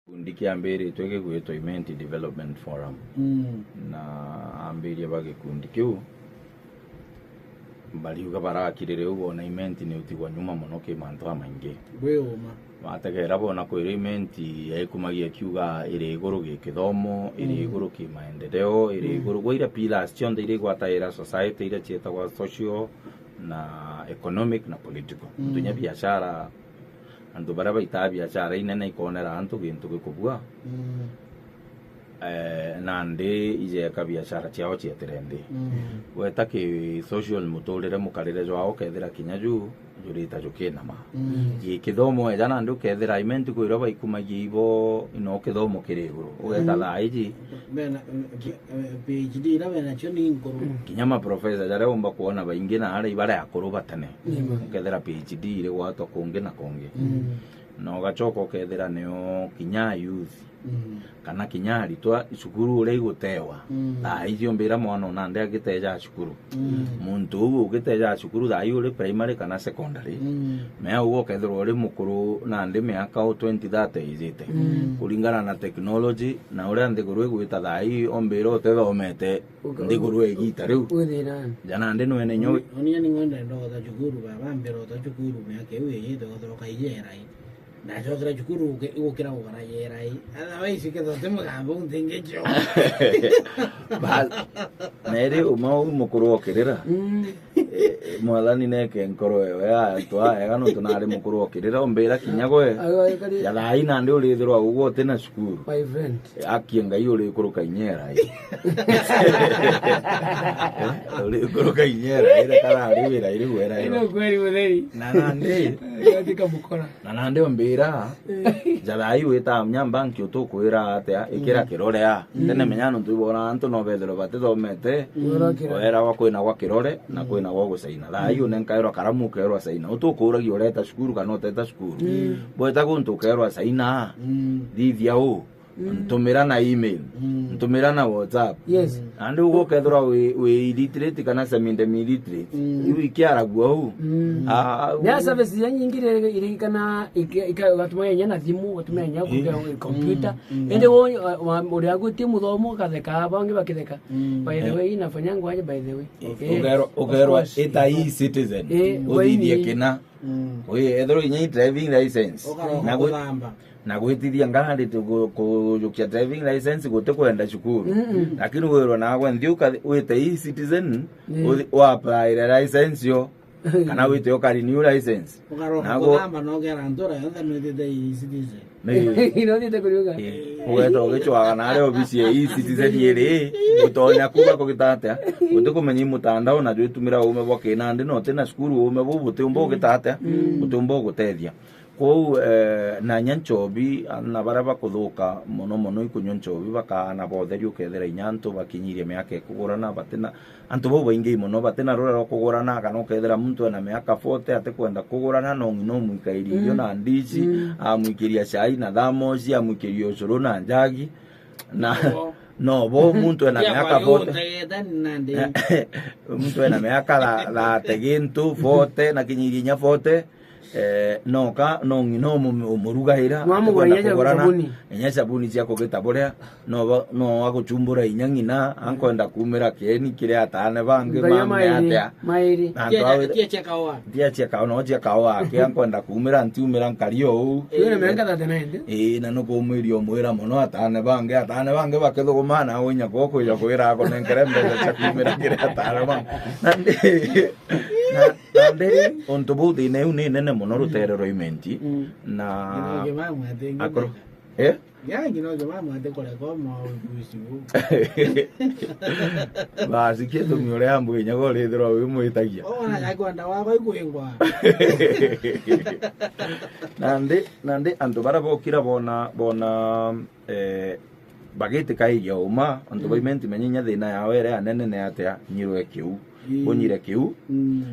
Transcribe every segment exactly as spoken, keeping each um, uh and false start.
Gikundi kiambiritwe gigwitwa Imenti Development Forum. Mm. Na ambiria ba gikundi kiu bariuga barakirire u bona Imenti ni utigwa nyuma mono ki mantu amaingi. Bwi uma. Bategera bona kwira Imenti yaikumagia kiuga iri iguru gi kithomo, iri Mm. iguru ki maendeleo, iri Mm. iguru gwa ira pillars cionthe iria igwataira society, iria cietagwa social na economic na political. Mm. Ntunya biashara, antu baria baitaa biashara inene ikonera antu gintu gikubua. Mm. Eh, nandi ijeka biashara ciao cietire nthi. Mm. Gweta ki social muturire, mukarire jwao, ukethira kinya ju jurita jukinama. Mm. Gi kithomo eja nandi ukethira Imenti kwirwa baikumagia ibo ino kithomo kiri iguru. Ugeta Mm. thaa iji Bena, eh, P H D ira benacio ni nkuru. Kinya maprofesa jaria umba kwona baingi na aria ibari akuru batene. Nima. Ukethira P H D iri gwatwa kungi na kungi. Mm. Na ugacoka ukethira nio kinya youth, Mm. kana kinya aritwa cukuru uria igutewa. Mm. Thaa iji umbira mwana ona ndi agiteja cukuru. Mm. Muntu uu ugiteja cukuru thaa ii uri primary kana secondary. Mm. Mea uu ukethirwa uri mukuru nandi miaka u twenty thirty ijite. Mm. Kuringana na technology na uria nthiguru igwita thaa ii, umbira utethomete Uka- nthiguru igita riu. Wi thina. Ja nandi nwene nyo. Onia ni ngwenda ndota cukuru, baba mbira ota cukuru miaka iu ijite, uthoka ijera ii. Ndacokera cukuru uke-, gukira gukara jera ii. Otherwise, ketho ti mugambo ntingicio. Ba-, na iri uma uu mukuru okirira. Mm. Eh, Mwathani neke nkoro ewe ya antu aya ega, nontu nari mukuru okirira, umbira kinya gwe. Ayo, ayo, kari- Ya thaa ii nandi urithirwa ugwe uti na cukuru. My friend. Akie Ngai urikuruka inyera ii. Eh, urikuruka inyera ii, reka rari wira iri gwera iro. Ino kweli mutheri. Na nandi. Katika mukora. Na nandi umbira, Eh. ja thaa ii wita nya banki utukwira atia, ikira Mm. kirore a. Mm. Tene menya nontu ibona antu no bethirwe batithomete, Mm. Wira kira. Wera wa kwina gwa kirore, na Mm. kwina gwa gucaina. Thaa ii Mm. unenkairwa karamu ukerwa caina. Utukuragia ureta cukuru kana uteta cukuru. Mm. Bweta guntu ukerwa caina, Mm. thithia u, Mm. ntumira na email, Mm. ntumira na WhatsApp. Yes. Nandi ugwe ukethirwa wi, wi illiterate kana semi-demi illiterate. Mm. Iu ikiaragua u. Mm. Ah, Ni a services iria nyingi iri, irikana, iki-, ika-, ugatuma inya na thimu, ugatuma inya Eh. kuga computer. Mm. Indi wo, wa, wa, uria gwitie muthomo ugatheka, bangi bakitheka. Mm. By the Eh. way, inafanyangwa aje by the way? Eh, Eh, ugerwa, of ugerwa course. Ita e-citizen. Eh, Uthithie waini. Kina. Mm. Wi, ethirwa inya i driving license. Ukara Na gwi-, kuthamba. Na gwitithia ngari tu ku-, kujukia driving license guti kwenda cukuru. Mm-mm. Lakini wirwa nagwe nthi uka-, wite e-citizen, Mm. uthi-, uapplyre license yo, kana wite ukarenew license. Ukaroka Nago kuthamba na ugera ntura yonthe nwitite e-citizen. Ni- Ino thiite kuriuga. Eh, ugeta ugicwaga na aria obisi ya e-citizen iri, utonya kuga kugita atia? Guti kumenya i mutandao na jwitumira uume bwa kinandi na uti na cukuru uume buu butiumba ugita atia? Mm. Butiumba ugutethia. Kwou, eh, na inya nchobi, na baria bakuthuka mono mono ikunywa nchobi, bakaana botheri, ukethira inya antu bakinyirie miaka ikugurana, batina, antu bau baingi mono batina ruria rwa kugurana, kana ukethira muntu ena miaka forty atikwenda kugurana, no ng'ina umwikairie irio Mm. na ndici, Mm. amwikiria chai na thamosi, amwikiria ucuru na njagi, na Oo. no bo muntu ena Tia miaka kwari forty. Utegete nandi. Muntu ena miaka tha-, thirty gintu, forty, na kinyiria inya forty, Eh, noka, no ng'ina umu-, umurugaira, Mwamugura atikwenda inya kugurana, sabuni. Inya sabuni cia kugita buria, no ba-, no aguchumbura inya ng'ina, ankwenda kumira kieni kiria atane bangi Ngai mame amairi, atia. Mairi. Na antu Tia, awe tia cia kawa. Tia cia kawa, no cia kawa ake, ankwenda kumira, ntiumira nkari o uu. Yule menga thirty-nine. Ii, na nukumwiria umwira mono atane bangi, atane bangi bakithuguma na winya gwo kwija kwira akonenkere mbeca cia kumira kiria atane bangi. Na ndi-, Na, na ndiri, untu buu thina iu ni nene mono rutere rwa Imenti, Mm. na Nginoge bamwe ati akoro. Nginoge. Eh? Ya, nginoge bamwe ati kureka umwe wa ubusi buu. Basi, kietumi uria ambu inya go rithirwa wi mwitagia. Ona yakwenda waba ikwingwa. Na ndi, na ndi antu baria bokira bona, bona, eh, bagitikairia uma, antu Mm. ba Imenti menya inya thina yao iria anene ni atia, nyirwe kiu. Mm. Bunyire kiu. Mm.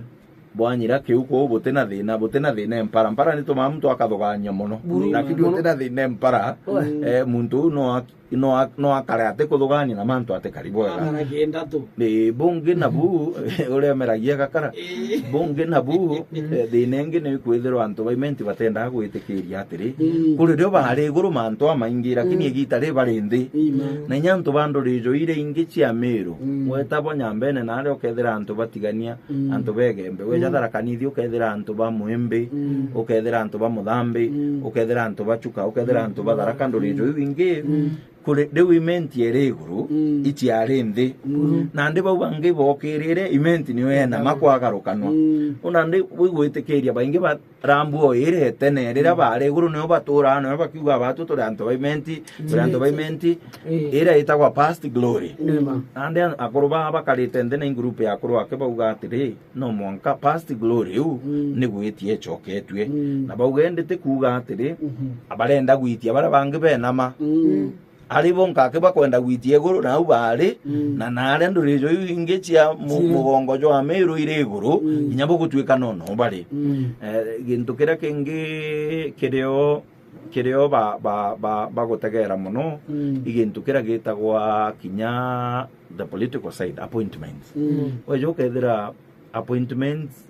Bwanyira kiu kuu butina thina, butina thina empara. Mpara ni tumaa muntu akathugania mono. Buru. Lakini Mono. Utina thina empara, Oe. eh, muntu uu no ak-, no a-, no akare atikuthugania na mantu atikari bwega. Akara kienda tu. Ni bungi na bu, uria meragia gakara. Ii. Bungi na bu, eh, thina ingi ni kwithirwa antu ba Imenti batendaga gwitikiria atiri, mm, kuri rio bari iguru mantu amaingi, lakini, mm, igita ri bari nthi. Ii, ma. Na inya antu ba nduri ijo iria ingi cia Miru, mm, weta bo Nyambene naria ukethira antu batigania, mm, antu ba Igembe. Weja, mm, Tharaka Nithi ukethira antu ba Mwimbi, mm, ukethira antu ba Muthambi, mm, ukethira antu ba Chuka, ukethira antu ba Tharaka, nduri ijo iu ingi. Mm. Kuri riu Imenti iri iguru, mm, iciari nthi. Mm. Nandi bau bangi bokirire, Imenti niyo yenama kwagarukanwa. Mm. Nandi bwigwitikiria baingi barambua o iri tene, riria, mm, bari iguru nio baturaa, nio bakiuga, "Batu turi antu ba Imenti, turi antu ba Imenti." Ii. Iria itagwa past glory. Ni ma. Nandi an-, akuru baa bakarite nthi na i group ya akuru ake bauga atiri, no mwanka past glory iu, mm, ni gwitia icoketue. Mm. Na bauga indi ti kuuga atiri, mhm, barenda gwitia baria bangi benama. Mm. Ari bo nkake bakwenda gwitia iguru, nau bari, mm, na naria nduri ijo iu ingi cia mu-, cia mugongo jwa Miru iri iguru, mm, inya bugutwika no no bari. Mm. Eh, gintu kiria kingi kirio, kirio ba-, ba-, ba-, bagutegera mono, mm, i gintu kiria gitagwa kinya the political side, appointments. Mm. Weja ukethira appointments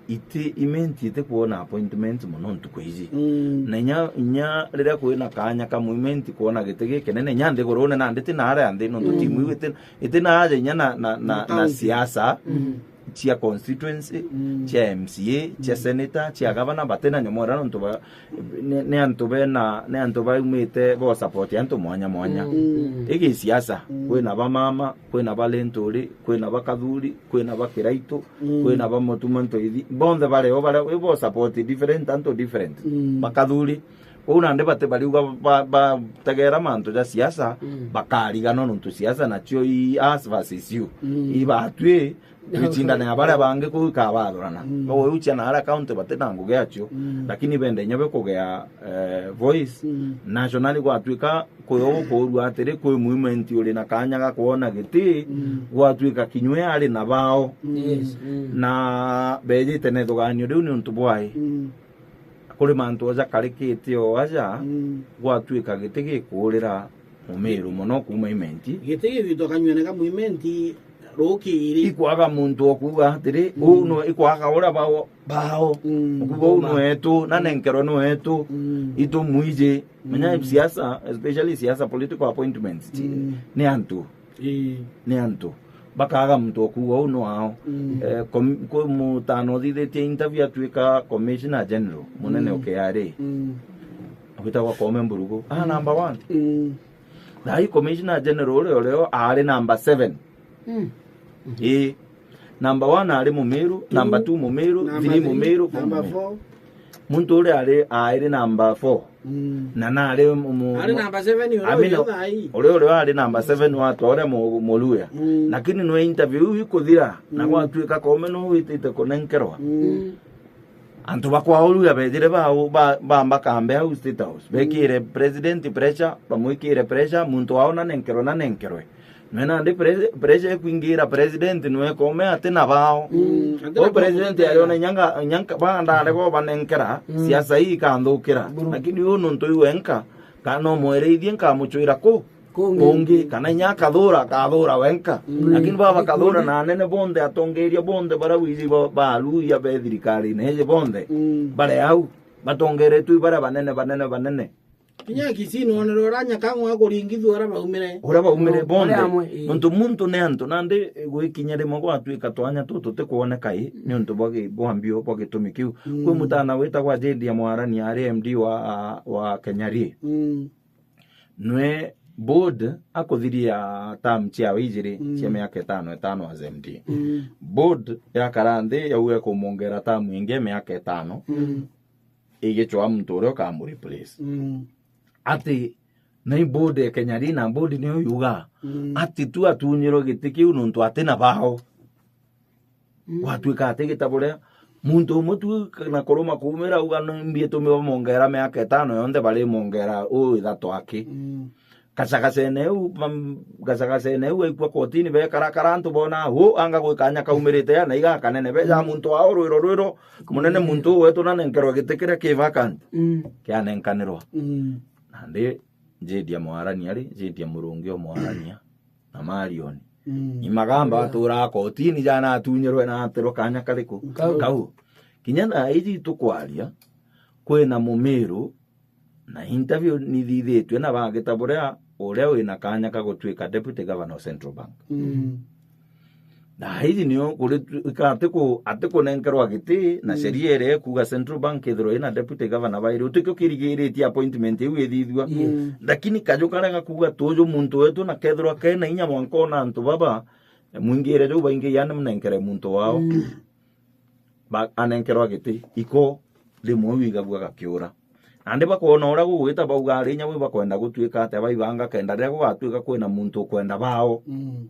iti, Imenti iti kwona appointments mono ntuku iji. Mm. Na inya, inya riria kwina kanya ka mu Imenti kwona giti gikinene, inya nthigurune nandi ti na aria nthi, nontu, mm, timu iu iti, iti na aja inya na, na, na, na, na county, siasa, mm, cia constituency, mm, cia M C A, cia, mm, senator, cia governor, bati na nyomo iria, nontu ba, ni, ni antu bena, ni antu baumite bo support antu mwanya mwanya. Mm. Igi siasa, mm, kwina ba mama, kwina ba Linturi, kwina ba Kathuri, kwina ba Kiraitu, mm, kwina ba Mutuma Ntoithi, bonthe bari o, bari o, ibo support different, antu different. Mm. Ba Kathuri. Uu nandi bati bariuga ba, ba, bategera mantu ja siasa, mm, bakariganwa nontu siasa nacio i us versus you. Mm. Ibatwi, twicindane na baria bangi kuu ikabathurana. Mm. Koguo iu cia na aria county bati na ngugi yacio. Mm. Lakini benda inya be kugea, eh, voice. Mm. National gwatwika kuyo gukuurua atiri, kwi movement uri na kanya ga kwona giti, mm, gwatwika kinywe ari na bao. Yes, mm. Na bejite na ithuganio riu ni untu bwai. Mm. Kuri mantu oja karikite o aja, mm, gwatwika giti gikuurira Mumiru mono kuuma Imenti. Giti gigwitwa kanyuene ka Muimenti rukiri. Ikwaga muntu okuuga atiri, mm, uu no, ikwaga uria bao, bao. Mm. Ukuuga uu no etu, na, mm, nenkerwe no etu, mm, itumwiji. Menya, mm, siasa, especially siasa, political appointments, ti, mm, ni antu. Ii. Ni antu. Bakaga muntu okuuga uu no ao. Mm. Eh, com-, kwi mutano uthithitie interview atwika Commissioner General, munene, mm, o K R A. Mm. Witagwa Koome Mburugu. Ah, number one. Mm. Thaa ii Commissioner General uria urio aari number seven. Mm. Ii. Number one aari Mumiru, two, number two Mumiru, number three three, Mumiru, four number Mumiru. Four. Muntu uria aari, aari number four. Mm. Na naari mu-, mu-, ari mu-, number seven uria, amina, urio thaa ii. Uria, uria aari number seven wa twa uria mu-, Muluya. Mm. Lakini nwe interview iu ikuthira, na, mm, gwatwika Koome no witite kunenkerwa. Mm. Antu ba kwa Uluya bejire ba, ba, bamba kambe au State House. Mm. Bekire president pressure, bamwikire pressure, muntu wao nanenkerwe, nanenkerwe. Nwe nandi pre-, pressure ikwingira president nwe Koome ati na bao. Mm, ati na bao. O president ariona inya nga, inya nka, ba ndare go banenkera, mm, siasa ii ikanthukira. Buru. Lakini uu nuntu iu wenka, kana umwereithie nkamuchwira ku? Kungi. Kungi, kana inya akathura, akathura wenka. Mm. Lakini baba akathura na anene bonthe, atongeria bonthe bara wiji ba, ba Aluya be thirikarine iji bonthe, mm, bare au, batongeretwe i baria banene, banene, banene. Kinya Kisii nwonere uria Nyakang'u akuringithua uria baumire. Uria baumire, mm, bonthe. Uria amwe, ii. Nontu muntu ni antu, nandi gwikinya rimwe gwatwika twanya tutu tutikwoneka ii, mm, niuntu bwa gi-, bwa mbio, bwa gitumi kiu. Mm. Kwi mutana witagwa Jade ya Mwarani, ari M D wa, wa Kenya Re. Mm. Nwe board akuthiria term ciawe ijiri, mm, cia miaka itano, itano as M D. Mm. Board yakara nthi yauga ikumwongera term ingi ya miaka itano, mm, igicwaa muntu uria ukamureplace. Mm. Ati, na i board ya Kenya Re, na board niyo yuga, mm, ati tu atunyirwe giti kiu nontu ati na bao. Mm. Gwatwika ati gita buria muntu umwe tu na kuruma kuumira auga, "No mbi itumi bamwongera miaka itano yonthe, barimwongera uu ithatu aki." Mm. Gacagacene iu, bam-, gacagacene iu aikua kotini, bekarakara antu bona, "Uu anga gwi kanya kaumirite ya na iga kanene." Beja, mm, muntu wao rwiro, rwiro munene, mm, muntu uu wetu nanenkerwa giti kiria ki vacant, mm, kianenkanirwa. Mm. Nandi Jade ya Mwarania ri, Jade ya Murungi o Mwarania, na Marion. Mm. Imagamba aturaga kotini jana atunyirwe na aterwa kanya kariku? Kau. Kau. Kinya thaa iji tukwaria, kwina Mumiru, na interview nithithitue na bagita buria uria wina kanya ka gutuika deputy governor o Central Bank. Mm. Na hizi nio kuri tu-, ika atiku-, atikunenkerwa giti, na sheria iria ikuuga Central Bank ithirwa ina deputy governor bairi, utikio kirigiritie appointment iu ithithua. Mm. Lakini kaju karia gakuuga tuju muntu wetu na kethirwa kena inya mwanka ona antu baba, mwingire jau baingi yani mnenkere muntu wao. Mm. Ba-, anenkerwa giti, iko rimwe wiigagua gakiura. Nandi bakwona uria gugwita bauga ari inya bwi bakwenda gutuika atia baibanga kenda riria gugatuika kwina muntu ukwenda bao. Mm.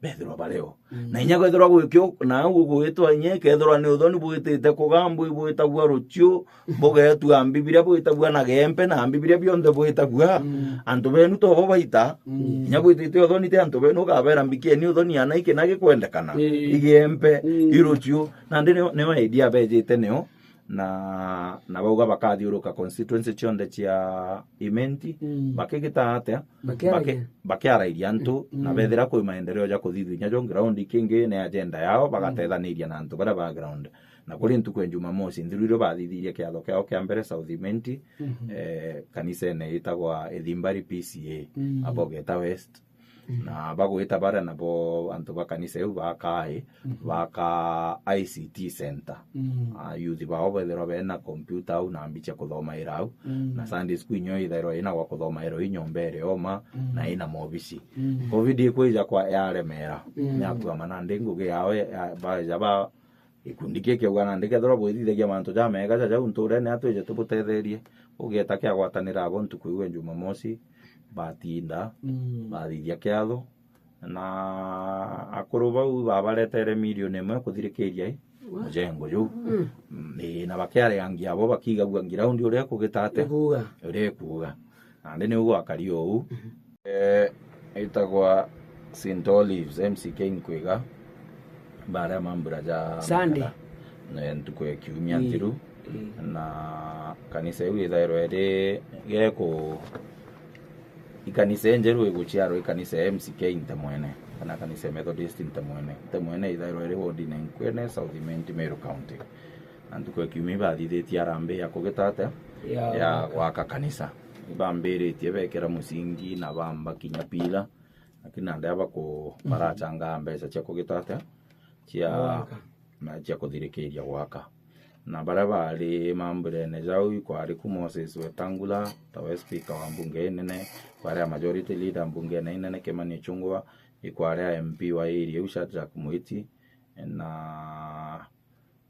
Bethirwa bario. Mm. Na inya kwethirwa gwikio, na au gugwitwa inya ikethirwa ni uthoni bwitite kugambwi bwitagua ruchiu, bugetua Mbibilia bwitagua na gempe na Mbibilia bionthe bwitagua. Mm. Antu benu tobo baita, mm, inya bwitite uthoni ti antu benu ugabera mbikeni uthoni ana iki na gikwendekana. Ii. Igempe, mm, iruchiu. Nandi nio, nio idea bejite nio, na, na bauga bakathiuruka constituency cionthe cia Imenti, mm, bakigita atia? Bakiaragia. Baki-, bakiarairia antu, mm, na bethira kwi maendeleo ja kuthithia inya jo ground, kingi ni agenda yao, mm, bagatethaniria na antu baria ba ground. Na kuri ntuku ya Jumamosi nthiru irio bathithirie kiatho kiao kia mbere South Imenti, mhm, eh, kanisene itagwa Ithimbari P C A, mm, abo Geta West. Mm. Na bagwita baria nabo antu ba kanisa iu baka i, mhm, baka I C T center. Mm. Ah, youth bao bethirwa bena computer au na mbicha kuthomaira au. Mm. Na Sunday school inyo ithairwa ina gwa kuthomaira i nyomba iri oma, mm, na ina mobici. Mm. Covid ikwija kwa yaremera. Mm. Yakuama nandi ngugi yao ya, baja ba Gikundi kii kiauga nandi kethirwa bwithithagia mantu jamega jaja jau nturene, atwije tubutetherie. Ugieta kiagwatanira abo ntuku iu ya Jumamosi, batinda, mm, bathithia kiatho, na akuru bau babaretere milioni imwe kuthirikiria i, wa, mujengo juu. Mm. Mm, ii, na bakiareangia abo bakigagua ngiraundi uria ikugita atia? Ikuuga. Uria ikuuga. Nandi niu gwakari uu. Mhm. Eh, itagwa Saint Olives, M C K Nkwiga, baria mambura ja Sunday. Makara, ne ntuku ya kiumia, ii, nthiru, ii, na kanisa iu ithairwa iri geku-, ikanisa injeru iguciarwa ikanisa ya M C K Ntemwene, kana kanisa ya Methodist Ntemwene. Ntemwene ithairwa iri wodine Nkwene, South Imenti, Meru County. Na ntuku ya kiumia ibathithitie harambee ya kugita atia? Ya, ya gwaka, gwaka kanisa. Ibambiritie bekira musingi na bamba kinya pila, lakini nandi abaku-, mhm, barachangaa mbeca cia kugita atia? Cia gwaka. Na cia kuthirikiria gwaka. Na baria bari mamburene jau ikwari ku Moses Wetangula, tawe speaker wa mbunge inene, ikwari a majority leader mbungene inene Kimani Ichung'wah, ikwari a M P wa area iu Shadrack Mwiti, na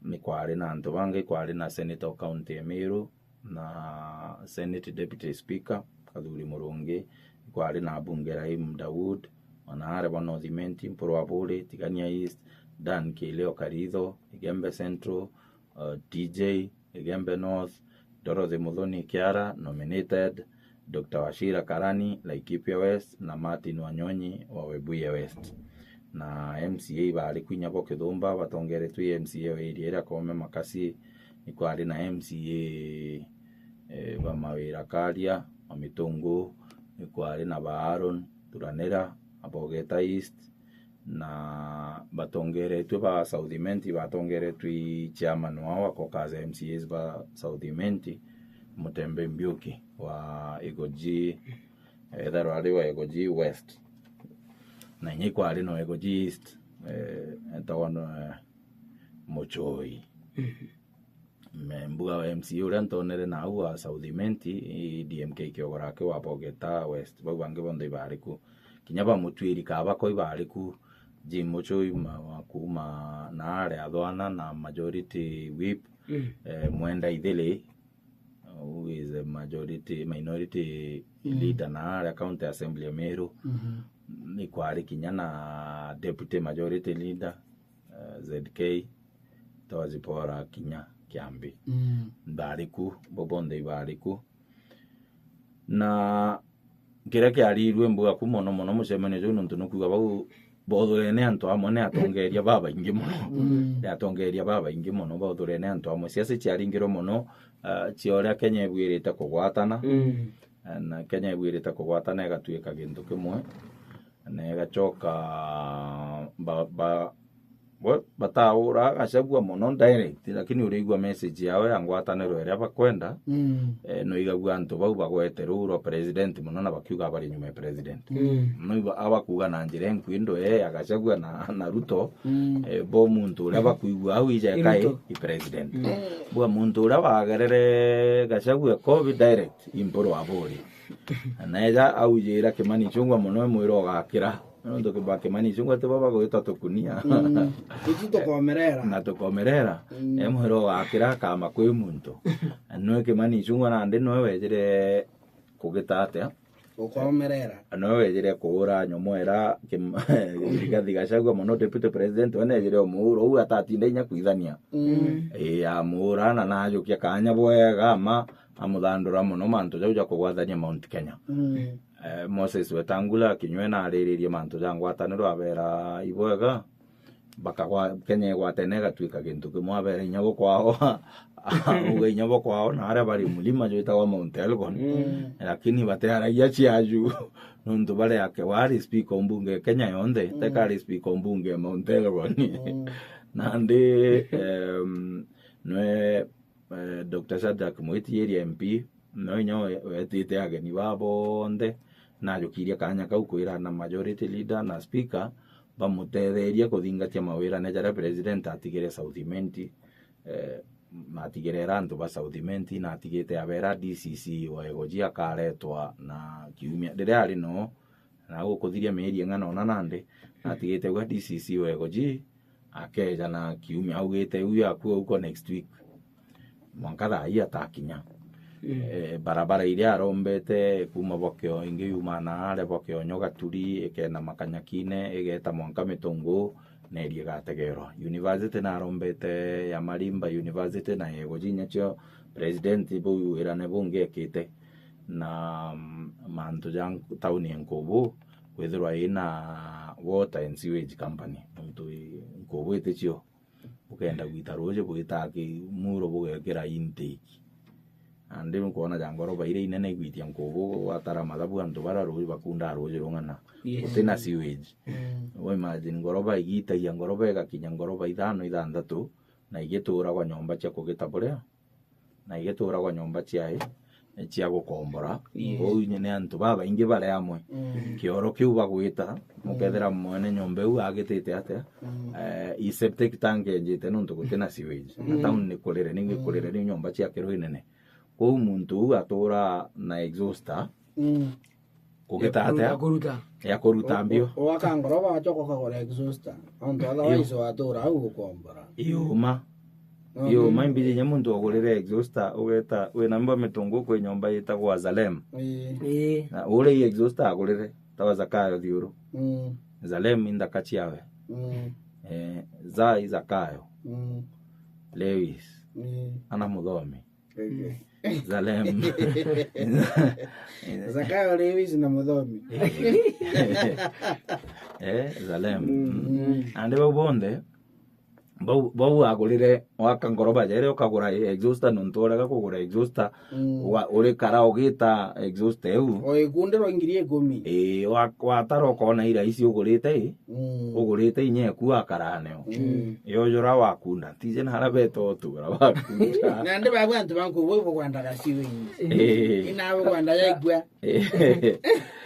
ni kwari na antu bangi, ikwari na senator o county ya Meru, na senate deputy speaker Kathuri Murungi, ikwari na abunge Rahim Dawood, ona aria ba North Imenti, Mpuru Aburi, Tigania East, Dan Kileo Karitho, Igembe Central, uh, T J, Igembe North, Dorothy Muthoni Kiara, nominated, Doctor Wachira Karani, Laikipia West, na Martin Wanyonyi wa Webuye West. Na M C A bari ku inya bo Kithumba, batongeretwe i M C A wa area iria Koome Makasi, ikwari na M C A, eh, ba Mawira Karia, wa Mitungu, ikwari na ba Aaron Turanira, abo Geta East, na batongeretwe ba South Imenti, batongeretwe i chairman wao wa caucus ya M C As ba South Imenti, Mutembe Mbiuki wa Igoji, ethirwa ari wa Igoji West. Na inya ikwari no Igoji East, eh, etagwa no, eh, Muchoi. Mhm. Me mbuga wa M C A uria ntonere nau wa South Imenti, i D M K Kiogora aki wa Bogeta West. Bau bangi bonthe ibari ku. Kinya ba Mutuiri Kabako ibari ku. Jim Muchoi ma-, wa kuuma na aria athwana na majority whip, mm, eh, Mwenda Ithili, who is a majority, minority, mm, leader na aria county assembly ya Meru. Mhm. Ikwari kinya na deputy majority leader, eh, Z K, Toa Zipora kinya Kiambi. Mm. Bari ku, bo bonthe ibari ku. Na kiria kiarirue mbuga ku mono mono mucemanio juu, nontu nukuuga bau bothurene antu amwe ni atongeria babaingi mono. Mm. Ni atongeria babaingi mono bothurene antu amwe. Siasa ciaringirwe mono, ah, cia uria Kenya ibwirite kugwatana. Mm. Na Kenya igwirite kugwatana igatuika gintu kimwe, na igacoka ba, ba, we, bataura Gachagua mono direct, lakini urigua message yao ya ngwataniro iria bakwenda, Mm. eh, no igagua antu bau bagwete ruu rwa president mono na bakiuga bari nyuma ya president. Mm. No iba, abakuga na njira inkui ndo, eh, ya Gachagua na, na Ruto, Mm. eh, bo muntu uria bakuigua au ija Ni kai Ruto. I president. Mm. Bwa muntu uria wagerere Gachagua covid direct, impuru aburi. Na eja aujira Kimani Ichung'wah mono, emwira ugakira. Nontu kiba Kimani Ichung'wah tibo bagwita tukunia. Mm. Itu tukomerera. Na tukomerera. Mm. Emwira ugakira kama kwi muntu. Nwe Kimani Ichung'wah nandi nwe wejire kugita atia? Ukomerera. Nwe wejire kuura nyomo era Kim-, Rigathi Gachagua mono, deputy president, we nejire umuura uu atatinda inya kwithania. Mm. Ii, amuura na najukia kanya bwega, ama amuthandura mono mantu jau ja kugwathania Mount Kenya. Mm. Eh, Moses Wetangula kinywe na ariririe mantu ja ngwataniro, abera ibwega, bakagwa-, Kenya igwatene igatuika gintu kimwe, abera inya bo kwao, auga inya bo kwao na aria bari mulima jwitagwa Mount Elgon, Mm. lakini batiaragia ciaju, nontu bari ake wari speaker o mbunge Kenya yonthe, Mm. tekari speaker o mbunge ya Mount Elgon. Mm. Nandi, em, nwe eh, Doctor Shadrack Mwiti iri M P, no inya we-, wetite ageni baa bonthe, najukirie kanya kau kwira na majority leader na speaker bamutetherie kuthingatia mawirane jaria president atigire South Imenti, eh, atigire era antu ba South Imenti, na atigite abera D C C wa Egoji akaretwa na kiumia. Riria ari no, na gukuthiria mieri ing'ana ona nandi, atigite gwa D C C wa Egoji, akeja na kiumia, augite uyu akua uko next week. Mwanka thaa ii atakinya. Mm. Eh, barabara iria arombete kuma bwa Kio-, ingi yuma na aria bwa Kionyo Gaturi, ikenda Makanyakine, igeta mwanka Mitungu, neri igategerwa. University narombete ya Marimba University na Egoji inya cio president bau wirane bungi ekite. Na, mm, mantu ja nk-, tauni ya Nkubu, kwithirwa ina water and sewage company. Nontu i-, Nkubu iticio. Bukenda gwita ruuji bwitaa ki-, muro bugekira intake. Nandi nukwona ja ngoroba iria inene igwitia Nkubu, watara mathabu antu bara ruuji bakundaa ruuji rung'ana. Yes. Gutina sewage. Mm. We imagine ngoroba igitagia ngoroba igakinya ngoroba ithano, ithanthatu, na igituragwa nyomba cia kugita buria. Na igituragwa nyomba ciai, cia gukombora. Yes. Kou ni antu babaingi bari amwe. Mm. Kioro kiu bagwita, mukethira mwene nyomba iu agitite atia, Mm. eh, i septic tank enjite nontu gutina sewage. Na Mm. town ni kurire, ni Mm. kurire, ni nyomba cia kirwi nene. Kou muntu uu atura na exhauster, Mm. Kugita atia? Ya kuruta. Ya kuruta mbio. U-, u-, waka ngoroba wacoka ukagura exhauster. Nontu otherwise Iyo. Watura au ukombora. Iyo uma. No, Iyo no. Uma imbiji nya muntu agurire exhauster, ugeta, wina mba Mitungu kwi nyomba yitagwa Zalem. Ii. Ii. Na uri i exhauster agurire, tawa Zakayo thiuru. Mm. Zalem i nthaka ciawe. Mm. Eh, Zai Zakayo. Mm. Lewis. Ii. Ana Muthomi. Zalem. Zakayo Lewis na Muthomi. Eh, Zalem. Mm. Nandi bau bonthe, bau, bau agurire, waka ngoroba jere ukagura exhauster, nontu urega kugura exhauster, Mm. wa-, urikara ugita exhauster iu. O ikundirwa ngiri ikumi. Ii, wa-, watara ukona i rahisi ugurite i, Mm. ugurite inya eku akara nayo. Mm. Yo jura wakunda, tije na ara beta utura wakunda. Nandi babu antu ba Nkubu bukwendaga sewage. Eh. Ina bukwenda yaigua. Eh.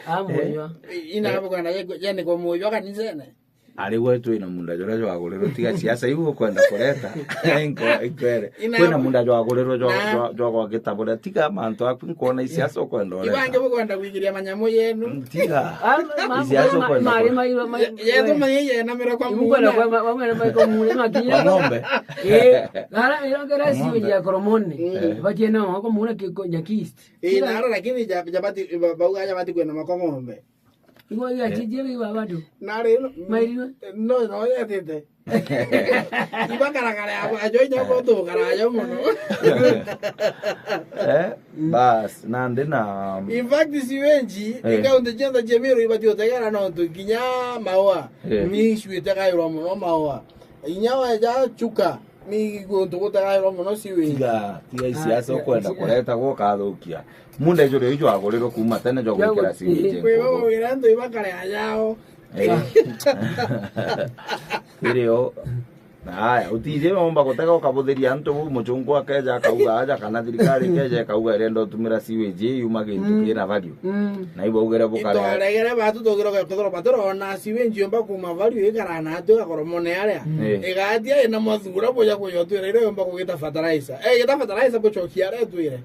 Amwonywa. Ina bukwenda yaigua, yani kwa moyo kanisene. Ari gwe twina munda jura jwagurirwe, tiga siasa iu ukwenda kureta. Inko-, inkwere. Ina Kwina bu- munda jwagurirwe jwa, Na- jwa, jwa gwakita buria, tiga mantu aku, inkwona i siasa ukwenda ureta. Ibange bukwenda kwigiria manyamu yenu. Mm, tiga. Ah, ma-, ma-, Isiaso ma-, kwenda mari kura. Mai-, mai-, Ye-, yetu mai-, yeye na mira kwa Ibu kwenda muna. Kwa ma-, kwa mwana mai kwa muna, makinya. Kwa ng'ombe. Eh, gara, ira gara Kwa ng'ombe. Siwe ya koromone. Mm. Eh. Batie na wako muna ki ko nyakist. Eh, naro lakini ja-, jabati, ba-, bauga jabati kwenda mako ng'ombe. Igo ya Eh. Jiji ya bado. Nari no. Mairwe. No, no, yetete. Ibakarakara ya, ajo inya boto karaja mono. Eh, bas, nandi na In fact, sewage, Eh. Ikaunti cionthe cia Meru ibati utegera nontu kinya Maua. Eh. Ni issue itekairwa mono Maua. Inya weja Chuka, Ni guntu gutagairwa muno sewage. Tiga, tiga isiasa ukwenda kureta gukathukia. Munda ijuru iju agurirwe kuma tene jwa gwikira sewage. Kwi bo wira antu ibakare ajao. Eh. Irio. Aya, utiji omba gutega ukabuthiria antu bau, muchungu akeja akauga aja, kana thirikari ikeja ikauga irenda utumira sewage yuma gintu kina value. Na ibo ugere bukare. Itwaregere batu tugiroke kuthoro batirona sewage yumba kuma value ikara na atu igakoro mone aria. Eh. Igatia ina mathungura buja kuja twira iria yumba kugita fertilizer. Eh, gita fertilizer buchokia aria twire.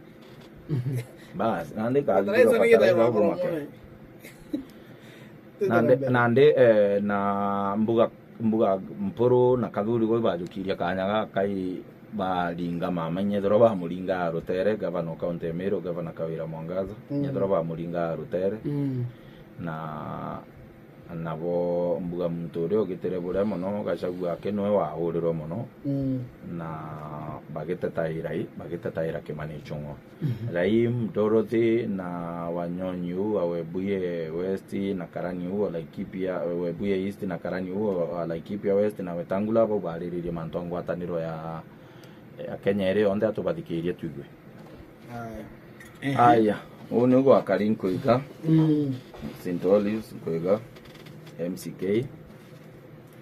Bas, nandi kathithirwa fertilizer ni gita fertilizer igakoro mone. Nandi, nandi, eh, na mbuga, mbuga Mpuru na Kathuri gwe bajukirie kanya gakai baringa mama, nyethirwa bamuringa Rutere, gavana o kaunti ya Meru, gavana Kawira Mwangaza, nyethirwa bamuringa Rutere. Na nabo mbuga muntu uria ugitire buria mono, Gachagua aki niwe wahurirwe mono, na bagitetaira i, bagitetaira Kimani Ichung'wa. Raim, Dorothy na Wanyonyi uu wa Webuye West na Karani uu wa Laikipia, Webuye East na Karani uu wa Laikipia West na Wetangula, bau bariririe mantu a ngwataniro ya, ya Kenya iri yonthe, atubathikirie twigue. Aya. Ehe. Aya, uu ni gwa Kari Nkuiga, Saint Olives Nkuiga, M C K.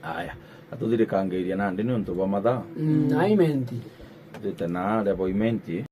Aya, atuthirikangeirie nandi niuntu bwa mathaa. Mm, na Imenti. Thite na aria bo Imenti.